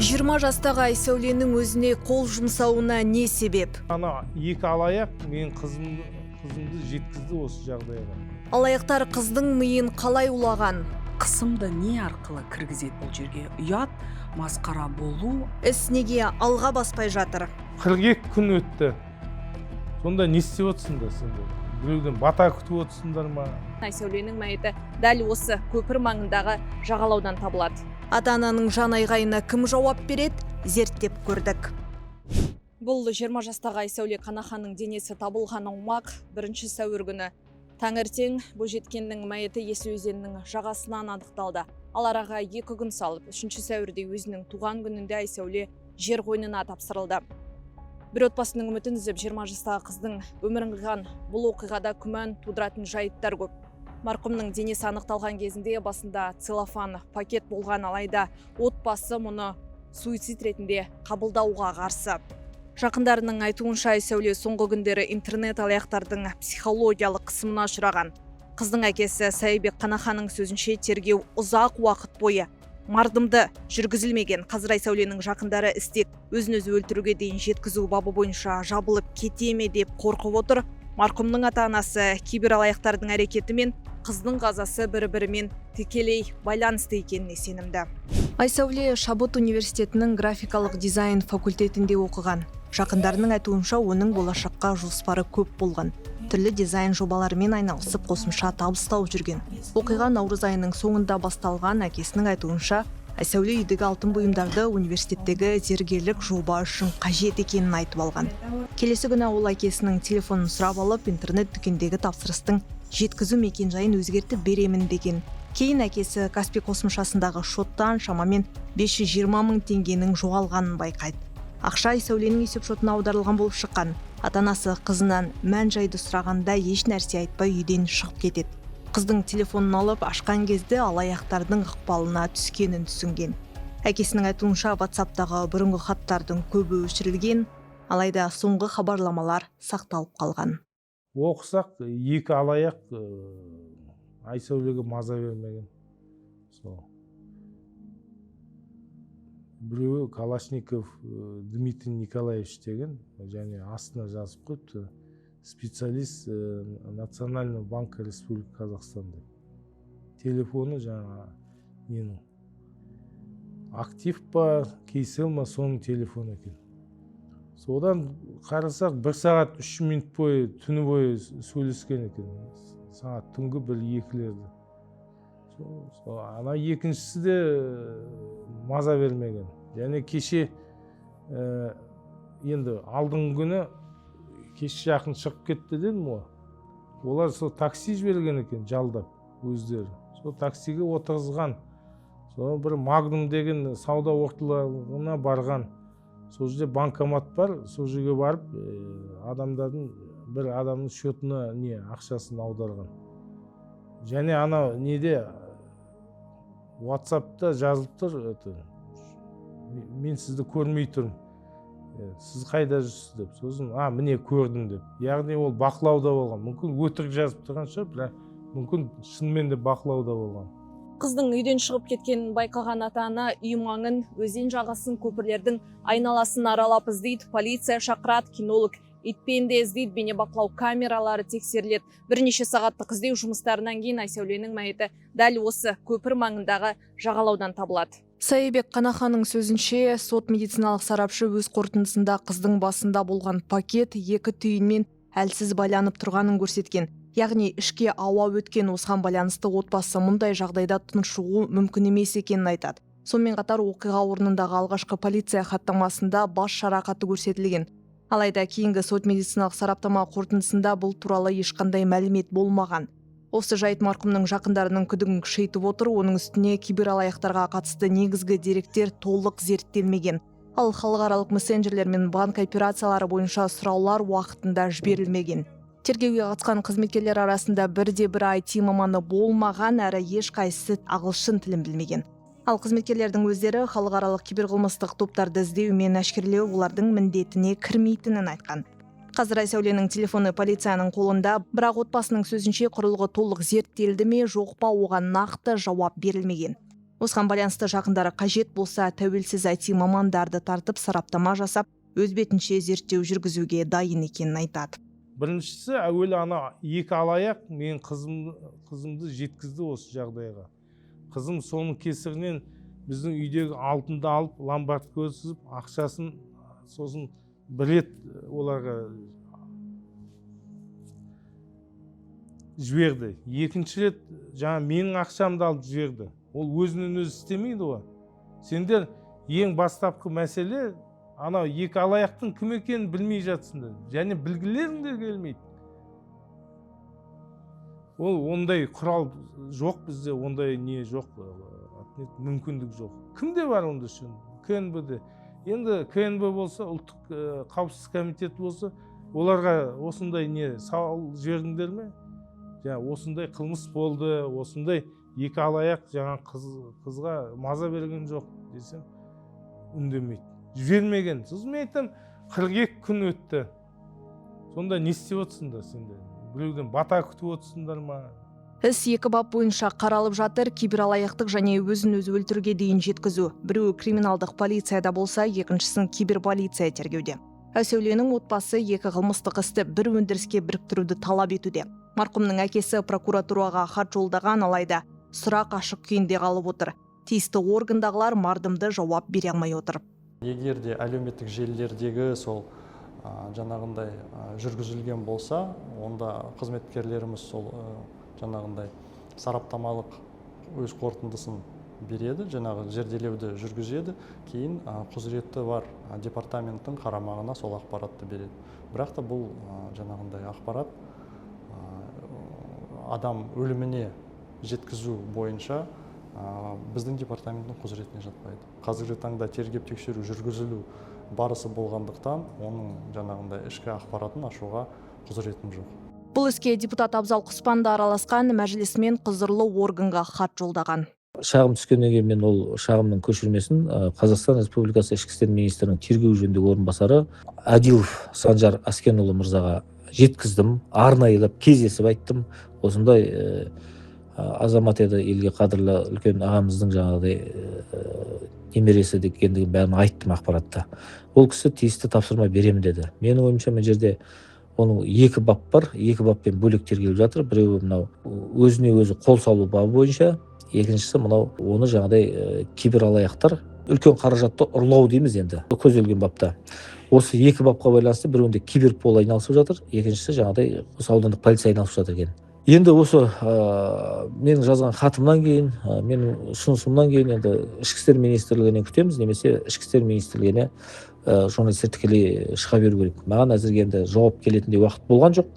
20 жастағы Айсәуленің өзіне қол жұмсауына не себеп? Ана екі алаяқ менің қызымды жеткізді осы жағдайға. Алаяқтар қыздың миын қалай улаған? Қысымды не арқылы кіргізеді бұл жерге? Ұят, масқара болу. Іс неге алға баспай жатыр? 42 күн өтті. Сонда не істеп отырсыңдар сендер? Біреуден бата күтіп отырсыңдар ма? Айсәуленің мәйіті дәл осы көпір маңындағы жағалаудан табылады. Ата ананың жан айғайына кім жауап береді? Зерттеп көрдік. Бұл 20 жастағы Айсәуле Қанаханның денесі табылған аумақ. 1 сәуір күні таңертең бойжеткеннің мәйіті Есіл өзенінің жағасынан анықталды. Ал араға 2 күн салып, 3 сәуірде, өзінің туған күнінде, Айсәуле жер қойнына тапсырылды. Бір отбасының үмітін үзіп, 20 жастағы қыздың өмірін қиған бұл оқиғада күмән тудыратын жайттар көп. Марқұмның денесі анықталған кезінде басында целлофан пакет болған, алайда отбасы мұны суицид ретінде қабылдауға қарсы. Жақындарының айтуынша, Айсәуле соңғы күндері интернет алаяқтардың психологиялық қысымына ұшыраған. Қыздың әкесі Сәйбек Қанаханның сөзінше, тергеу ұзақ уақыт бойы мардымды жүргізілмеген. Қазір Айсәуленің жақындары істі өзін өзі өлтіруге дейін жеткізу бабы бойынша жабылып кете ме деп қорқып отыр. Марқұмның ата анасы кибер алаяқтардың әрекеті мен қыздың қазасы бір бірімен тікелей байланысты екеніне сенімді. Айсәуле Шабыт университетінің графикалық дизайн факультетінде оқыған. Жақындарының айтуынша, оның болашаққа жоспары көп болған. Түрлі дизайн жобаларымен айналысып, қосымша табыс тауып жүрген. Оқиға наурыз айының соңында басталған. Әкесінің айтуынша, Айсәуле үйдегі алтын бұйымдарды университеттегі зергерлік жоба үшін қажет екенін айтып алған. Келесі күні ол әкесінің телефонын сұрап алып, интернет дүкендегі тапсырыстың жеткізу мекенжайын өзгертіп беремін деген. Кейін әкесі Каспи қосымшасындағы шоттан шамамен 520 мың теңгенің жоғалғанын байқайды. Ақша Айсәуленің есепшотына аударылған болып шыққан. Ата анасы қызынан мән жайды сұрағанда, еш нәрсе айтпай үйден шығып кетеді. Қыздың телефонын алып ашқан кезде алаяқтардың ықпалына түскенін түсінген. Әкесінің айтуынша, Ватсаптағы бұрынғы хаттардың көбі өшірілген, алайда соңғы хабарламалар сақталып қалған. Оқысақ, екі алаяқ Айсәулеге маза бермеген. Сол біреуі Калашников Дмитрий Николаевич деген және астына жазып қойыпты «специалист Национального банка Республики Казахстан» деп. Телефоны жаңағы ненің, Актив па, Кейсел ма, соның телефоны екен. Содан қарасақ, 1 сағат 3 минут бойы, түні бойы сөйлескен екен, сағат түнгі 1-2-лерде. Сол ана екіншісі де маза бермеген. Және кеше, енді алдыңғы күні кеш жақын шығып кетті дедім ғой. Олар сол такси жіберген екен жалдап өздері. Сол таксиге отырғызған. Сол бір Магнум деген сауда орталығына барған. Сол жерде банкомат бар, сол жерге барып, адамдардың, бір адамның счетына не ақшасын аударған. Және ана неде, Ватсапта жазылып тұр: это «Мен сізді көрмей тұрмын, сіз қайда жүрсіз?» деп. Сосын «А, міне, көрдім» деп. Яғни ол бақылауда болған. Мүмкін, өтірік жазып тұрған шығар, бірақ мүмкін, шынымен де бақылауда болған. Қыздың үйден шығып кеткенін байқаған ата ана үй маңын, өзен жағасын, көпірлердің айналасын аралап іздейді, полиция шақырады, кинолог итпен де іздейді, бейнебақылау камералары тексеріледі. Бірнеше сағаттық іздеу жұмыстарынан кейін Айсәуленің мәйіті дәл осы көпір маңындағы жағалаудан табылады. Саябек Қанаханның сөзінше, сот медициналық сарапшы өз қорытындысында қыздың басында болған пакет екі түйінмен әлсіз байланып тұрғанын көрсеткен. Яғни ішке ауа өткен. Осыған байланысты отбасы мұндай жағдайда тұншығу мүмкін емес екенін айтады. Сонымен қатар оқиға орнындағы алғашқы полиция хаттамасында бас жарақаты көрсетілген. Алайда кейінгі сот медициналық сараптама қорытындысында бұл туралы ешқандай мәлімет болмаған. Осы жайт марқұмның жақындарының күдігін күшейтіп отыр. Оның үстіне кибералаяқтарға қатысты негізгі деректер толық зерттелмеген. Ал халықаралық мессенджерлер мен банк операциялары бойынша сұраулар уақытында жіберілмеген. Тергеуге қатысқан қызметкерлер арасында бірде бір IT маманы болмаған әрі ешқайсысы ағылшын тілін білмеген. Ал қызметкерлердің өздері халықаралық киберқылмыстық топтарды іздеу мен әшкерелеу олардың міндетіне кірмейтінін айтқан. Қазір Айсәуленің телефоны полицияның қолында, бірақ отбасының сөзінше, құрылғы толық зерттелді ме, жоқ па, оған нақты жауап берілмеген. Осыған байланысты жақындары қажет болса, тәуелсіз IT мамандарды тартып, сараптама жасап, өз бетінше зерттеу жүргізуге дайын екенін айтады. Біріншісі, әуелі ана екі алаяқ мен қызымды жеткізді осы жағдайға. Қызым соның кесірінен біздің үйдегі алтынды алып, ломбардқа өткізіп, ақшасын сосын бір рет оларға жіберді. Екінші рет жаңа менің ақшамды алып жіберді. Ол өзінен өзі істемейді ғой. Сендер ең бастапқы мәселе анау екі алаяқтың кім екенін білмей жатсыңдар және білгілерің де келмейді. Ол ондай құрал жоқ бізде, ондай не жоқ, мүмкіндік жоқ. Кімде бар онда шын? КНБ-де. Енді КНБ болса, ұлттық қауіпсіздік комитеті болса, оларға осындай не сауал жібердіңдер ме? Жаңа осындай қылмыс болды, осындай екі алаяқ жаңа қызға маза берген жоқ десем, үндемейді. Жібермеген. Сосын мен айтамын, 42 күн өтті. Сонда не істеп отырсыңдар сендер? Біреуден бата күтіп отырсыңдар ма? Іс екі бап бойынша қаралып жатыр: кибералаяқтық және өзін өзі өлтіруге дейін жеткізу. Біреуі криминалдық полицияда болса, екіншісін киберполиция тергеуде. Айсәуленің отбасы екі қылмыстық істі бір өндіріске біріктіруді талап етуде. Марқұмның әкесі прокуратураға хат жолдаған, алайда сұрақ ашық күйінде қалып отыр. Тиісті органдағылар мардымды жауап бере алмай отыр. Егер де әлеуметтік желілердегі сол жаңағындай жүргізілген болса, онда қызметкерлеріміз сол жаңағындай сараптамалық өз қорытындысын береді, жаңағы зерделеуді жүргізеді, кейін құзыреті бар департаменттің қарамағына сол ақпаратты береді. Бірақ та бұл жаңағындай ақпарат адам өліміне жеткізу бойынша біздің департаменттің құзыретіне жатпайды. Қазіргі таңда тергеп тексеру жүргізілу барысы болғандықтан, оның жаңағындай ішкі ақпаратын ашуға құзыретім жоқ. Бұл іске депутат Абзал Құспан да араласқан, мәжілісмен құзырлы органға хат жолдаған. Шағым түскеннен кейін мен ол шағымның көшірмесін Қазақстан Республикасы Ішкі істер министрінің тергеу жөніндегі орынбасары Әділов Санжар Аскенұлы мырзаға жеткіздім, арнайылап кездесіп айттым. Осындай азамат еді, елге қадірлі үлкен ағамыздың жаңағыдай немересі дегендігін бәрін айттым ақпаратта. Ол кісі тиісті тапсырма беремін деді. Менің ойымша, мына жерде оның екі бап бар, екі баппен бөлек тергеліп жатыр. Біреуі мынау өзіне өзі қол салу бабы бойынша, екіншісі мынау оны жаңағыдай кибералаяқтар үлкен қаражатты ұрлау дейміз енді көзделген бапта. Осы екі бапқа байланысты біреуінде киберпол айналысып жатыр, екіншісі жаңағыдай осы аудандық полиция айналысып жатыр екен. Енді осы менің жазған хатымнан кейін, менің ұсынысымнан кейін енді Ішкі істер министрлігінен күтеміз, немесе Ішкі істер министрлігіне журналистер тікелей шыға беру керек. Маған әзірге енді жауап келетіндей уақыт болған жоқ.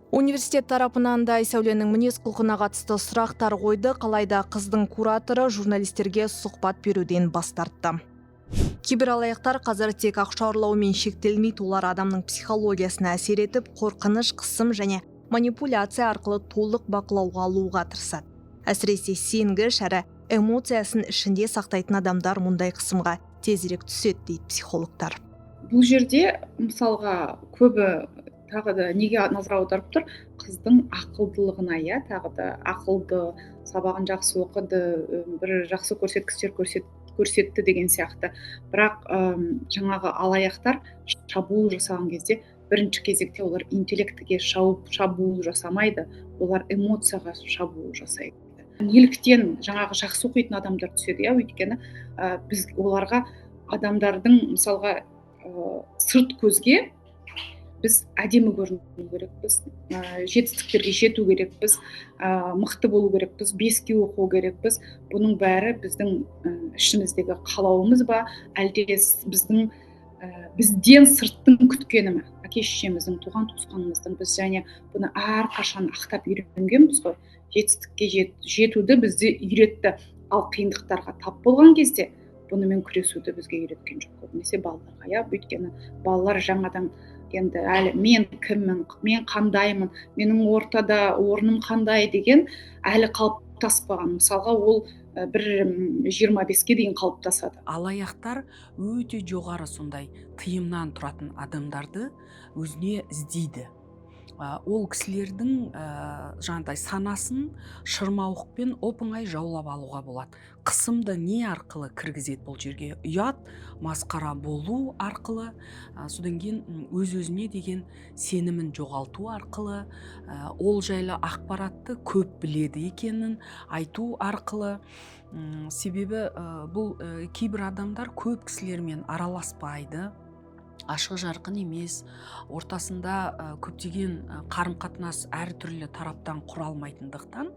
Университет тарапынан да Айсәуленің мінез құлқына қатысты сұрақтар қойды, қалайда қыздың кураторы журналистерге сұхбат беруден бас тартты. Кибералаяқтар қазір тек ақша ұрлаумен шектелмейді, олар адамның психологиясына әсер етіп, қорқыныш, қысым және манипуляция арқылы толық бақылауға алуға тырысады. Әсіресе сенгіш әрі эмоциясын ішінде сақтайтын адамдар мұндай қысымға тезірек түседі, дейді психологтар. Бұл жерде мысалға көбі тағы да неге назар аударып тұр? Қыздың ақылдылығына, иә, тағы да ақылды, сабағын жақсы оқыды, бір жақсы көрсеткіштер көрсетті деген сияқты. Бірақ жаңағы алаяқтар шабуыл жасаған кезде бірінші кезекте олар интеллектіге шабуыл жасамайды, олар эмоцияға шабуыл жасайды. Неліктен жаңағы жақсы оқитын адамдар түседі, иә, өйткені біз оларға адамдардың мысалға сырт көзге біз әдемі көріну керекпіз, жетістіктерге жету керекпіз, мықты болу керекпіз, беске оқу керекпіз. Бұның бәрі біздің ішіміздегі қалауымыз ба, әлде біздің бізден сырттың күткені ме? Әке шешеміздің, туған туысқанымыздың. Біз және бұны әрқашан ақтап үйренгенбіз ғой. Жетістікке жетуді бізді үйретті, ал қиындықтарға тап болған кезде бұнымен күресуді бізге үйреткен жоқ көбінесе балаларға, иә. Өйткені балалар жаңадан енді әлі мен кіммін, мен қандаймын, менің ортада орным қандай деген әлі қалыптаспаған. Мысалға ол бір 25-ке дейін қалыптасады. Алаяқтар өте жоғары сондай тыйымнан тұратын адамдарды өзіне іздейді. Ол кісілердің жаңағыдай санасын шырмауықпен оп-оңай жаулап алуға болады. Қысымды не арқылы кіргізеді бұл жерге? Ұят, масқара болу арқылы, содан кейін өз-өзіне деген сенімін жоғалту арқылы, ол жайлы ақпаратты көп біледі екенін айту арқылы. Себебі бұл кейбір адамдар көп кісілермен араласпайды, ашық жарқын емес, ортасында көптеген қарым-қатынас әртүрлі тараптан құралмайтындықтан,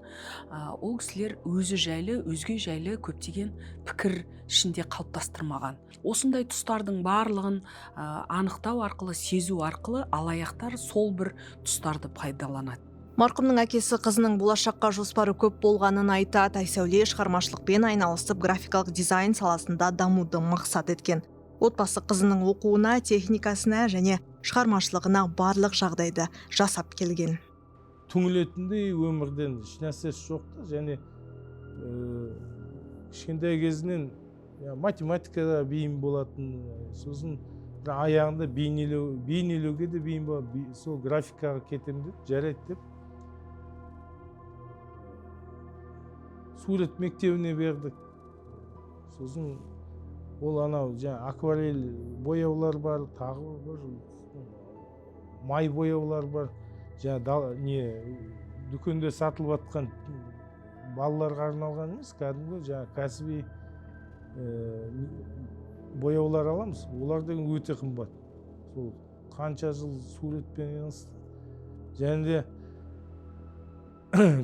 ол кісілер өзі жайлы, өзге жайлы көптеген пікір ішінде қалыптастырмаған. Осындай тұстардың барлығын анықтау арқылы, сезу арқылы алаяқтар сол бір тұстарды пайдаланады. Марқұмның әкесі қызының болашаққа жоспары көп болғанын айтады. Айсәуле шығармашылықпен айналысып, графикалық дизайн саласында дамуды мақсат еткен. Отбасы қызының оқуына, техникасына және шығармашылығына барлық жағдайды жасап келген. Түңілетіндей өмірден ешнәрсесі жоқ та, және кішкентай кезінен математикада бейім болатын, сосын бір аяғында бейнелеуге де бейім болады, сол графикаға кетемін деп, жарайды деп сурет мектебіне бердік. Сосын ол анау жаңа акварель бояулар бар, тағы бір май бояулар бар, жаңа не дүкенде сатылып жатқан балаларға арналған емес, кәдімгі жаңа кәсіби бояулар аламыз. Олар деген өте қымбат. Сол қанша жыл суретпен айналысты. Және де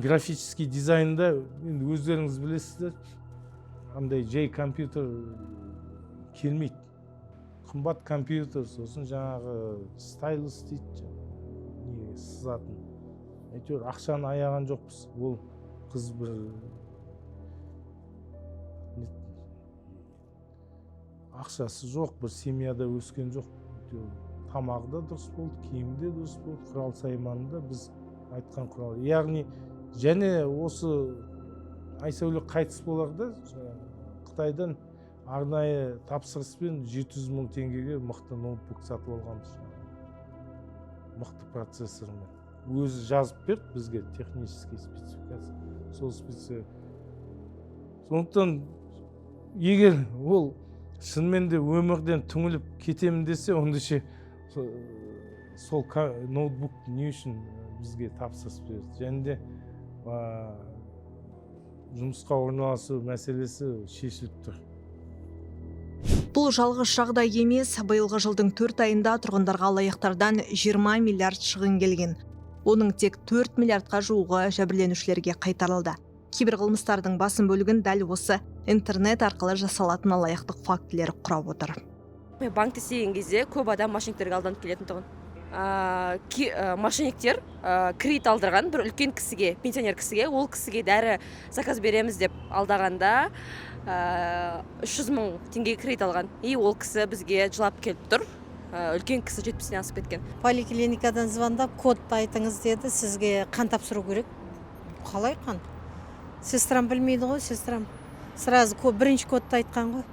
графический дизайнда енді өздеріңіз білесіздер, андай жай компьютер келмейді. Қымбат компьютер, сосын жаңағы стайлус дейді, не сызатын. Әйтеуір ақшаны аяған жоқпыз. Ол қыз бір ақшасы жоқ, бір семьяда өскен жоқ. Әйтеуір тамағы да дұрыс болды, киімі де дұрыс болды, құрал сайманы да біз айтқан құрал. Яғни және осы Айсәуле қайтыс боларда Қытайдан арнайы тапсырыспен 700 мың теңгеге мықты ноутбук сатып алғанбыз. Мықты процессормен. Өзі жазып берді бізге технический спецификация. Сол спецификация. Сондықтан егер ол шынымен де өмірден түңіліп кетемін десе, онда ше сол ноутбук не үшін бізге тапсырыс берді? Және де жұмысқа орналасу мәселесі шешіліп тұр. Бұл жалғыз жағдай емес. Биылғы жылдың 4 айында тұрғындарға алаяқтардан 20 миллиард шығын келген. Оның тек 4 миллиардқа жуығы жәбірленушілерге қайтарылды. Киберқылмыстардың басым бөлігін дәл осы интернет арқылы жасалатын алаяқтық фактілері құрап отыр. Мен банкте істеген кезде көп адам мошенниктерге алданып келетін тұғын. Мошенниктер кредит алдырған бір үлкен кісіге, пенсионер кісіге, ол кісіге дәрі заказ береміз деп алдағанда 300 мың теңге кредит алған. И ол кісі бізге жылап келіп тұр. Үлкен кісі 70-тен асып кеткен. Поликлиникадан звондап, кодты айтыңыз деді, сізге қан тапсыру керек. Қалай қан? Сестрам білмейді ғой, сестрам. Сразу бірінші кодты айтқан ғой.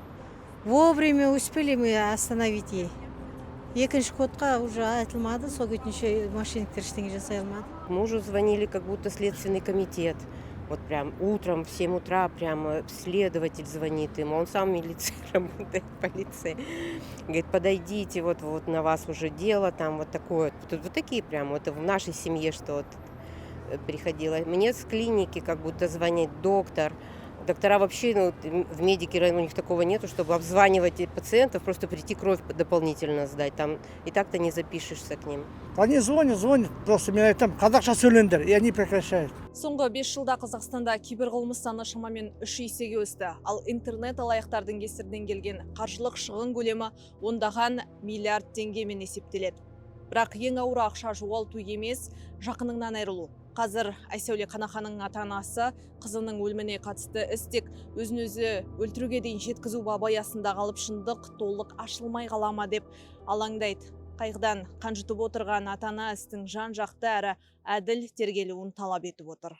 Вовремя успели мы остановить ей. Екінші кодқа уже айтылмады, сол кетінше мошенниктер ештеңе жасай алмады. Мужу звонили, как будто следственный комитет. Вот прям утром в 7 утра прямо следователь звонит ему, он сам в милиции работает, в полиции. Говорит, подойдите, вот на вас уже дело, там вот такое. Тут вот такие прям, вот в нашей семье что вот приходило. Мне с клиники как будто звонит доктор. Доктора вообще, ну, в медике у них такого нету, чтобы обзванивать пациентов, просто прийти кровь дополнительно сдать. Там и так-то не запишешься к ним. Они звонят, звонят, просто меня там қазақша сөйлеңдер, и они прекращают. Соңғы 5 жылда Қазақстанда киберқылмыс саны шамамен 3 есеге өсті. Ал интернет алаяқтардың кесірінен келген қаржылық шығын көлемі ондаған миллиард теңгемен есептеледі. Бірақ ең ауыры ақша жоғалту емес, жақыныңнан айырылу. Қазір Айсәуле Қанаханның ата-анасы қызының өліміне қатысты іс тек өзін өзі өлтіруге дейін жеткізу бабы аясында қалып, шындық толық ашылмай қала ма деп алаңдайды. Қайғыдан қан жұтып отырған ата-ана істің жан-жақты әрі әділ тергелуін талап етіп отыр.